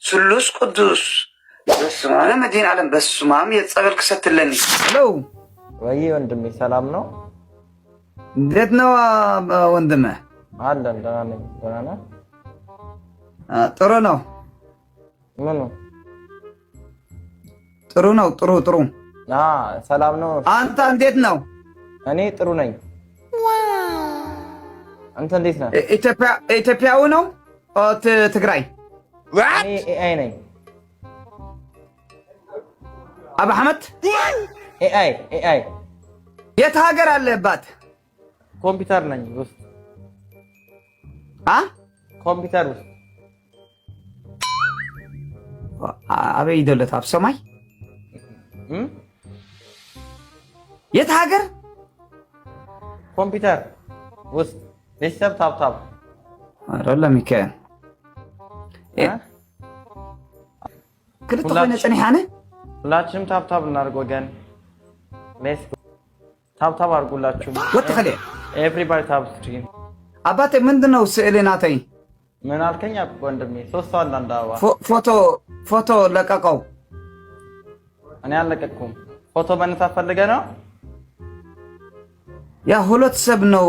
ስሉስ ቅዱስ በስመ አብ መድኃኔዓለም በስመ አብ የጸበል ክሰትለኒ። Hello። ወይ ወንድሜ፣ ሰላም ነው? እንዴት ነው ወንድሜ? አለን፣ ደህና ነኝ። ደህና ነህ? ጥሩ ነው። ምኑ? ጥሩ ነው። ጥሩ ጥሩ። ሰላም ነው። አንተ እንዴት ነው? እኔ ጥሩ ነኝ። አንተ እንዴት ነህ? ኢትዮጵያዊ ነው ትግራይ? እኔ AI ነኝ። አብ አሕመድ። AI AI። የት ሀገር አለባት? ኮምፒውተር ነኝ ውስጥ። አ ኮምፒውተር ውስጥ። አበይ ደለት ኣብ ሰማይ። የት ሀገር? ኮምፒውተር ውስጥ። ቤተሰብ tap tap። ኧረ ሚካኤል፣ ክልተ ኮይነ ፀኒሓነ። ሁላችንም tap tap እናድርግ ወገን። Tap tap አድርጉላችሁ። ወትኸለ። Everybody tap screen። አባቴ፣ ምንድን ነው ስዕል ናተይ? ምን አልከኝ ወንድሜ? ሶስት ሰው አለ፣ አንድ አበባ። ፎቶ ፎቶ ለቀቀው። እኔ አልለቀቅኩም። ፎቶ መነሳት ፈልገህ ነው? ያ ሁለት ሰብ ነው፣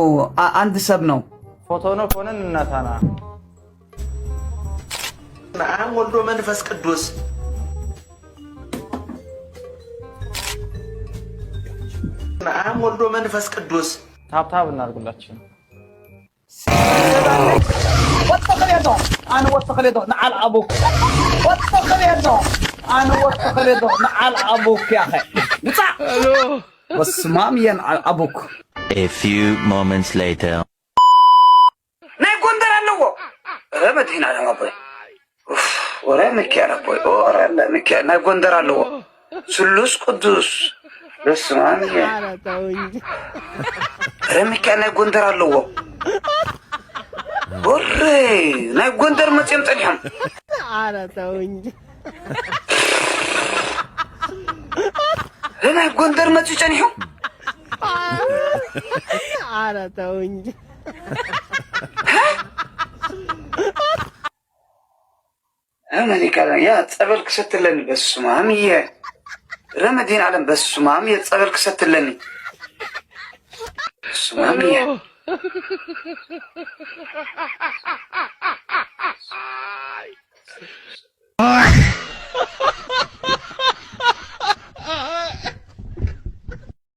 አንድ ሰብ ነው። ፎቶ ነው ከሆነ እንነሳና። አብ ወልዶ መንፈስ ቅዱስ፣ አብ ወልዶ መንፈስ ቅዱስ። Tap tap እናድርጉላችሁ። በስመ አብ የንዓል አቡክ። A few moments later. ናይ ጎንደር ኣለዎ። ረ መድኃኔዓለም ኣቦይ፣ ወረ ሚካኤል ኣቦይ፣ ወረ ሚካኤል፣ ናይ ጎንደር ኣለዎ። ስሉስ ቅዱስ በስመ አብ፣ ረ ሚካኤል፣ ናይ ጎንደር ኣለዎ። ወረ ናይ ጎንደር መፅኦም ፀኒሖም። ናይ ጎንደር መፅኡ ፀኒሑ። ኧረ ተውኝ። ያ ፀበል ክሰትለኒ በስመ አብ እየ ረ መድኃኔዓለም በስመ አብ የፀበል ክሰትለኒ በስመ አብ እየ።